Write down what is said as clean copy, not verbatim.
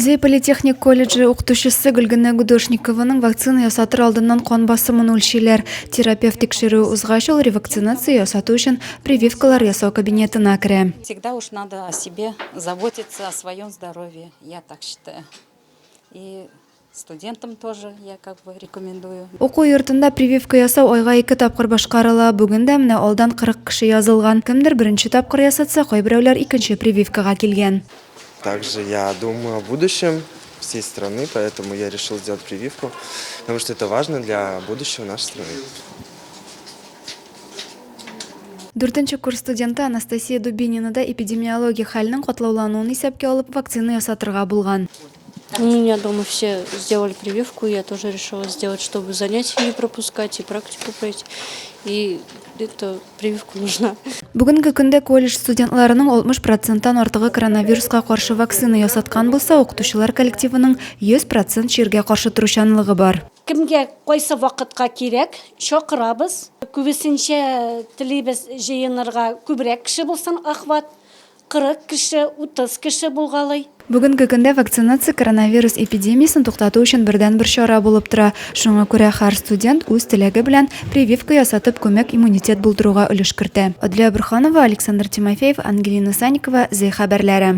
Зәй политехник колледжы укытучысы Гөлгенә Гудошникованың вакцина ясатыр алдыннан кан басымын үлчиләр. Терапевт тикшерүе узгач, ул ревакцинация ясату өчен прививкалар ясау кабинетына керә. Всегда уж надо о себе заботиться, о своем здоровье, я так считаю. И студентам тоже я как бы рекомендую. Уку йортында прививка ясау айга ике тапкыр башкарыла. Бүген дә менә алдан 40 кеше язылган. Кемдер беренче тапкыр ясатса, кайберәүләр икенче прививкага килгән. Также я думаю о будущем всей страны, поэтому я решил сделать прививку, потому что это важно для будущего нашей страны. Дүртенче курс студенты Анастасия Дубинина да эпидемиологик хәлнең катлаулануын исәпкә алып, вакцина ясатырга булган. У меня дома все сделали прививку, я тоже решила сделать, чтобы занятия не пропускать и практику пройти. И эта прививка нужна. Бүгенге көндә колледж студентларының 60 проценттан артыгы коронавируска каршы вакцина ясаткан булса, укытучылар коллективының 100 процент чиргә каршы торучанлыгы бар. Кемгә кайсы вакытка кирәк, чакырабыз. Күбесенчә телибез җыенырга күбрәк кеше булсын, охват 40 кеше, 30 кеше булгалый. Бүгенге көндә вакцинация коронавирус эпидемиясен туктату өчен бердәнбер чара булып тора. Шуңа күрә һәр студент үз теләге белән прививка ясатып күмәк иммунитет булдыруга өлеш кертә. Адлия Борһанова, Александр Тимофеев, Ангелина Санникова, Зәй хәбәрләре.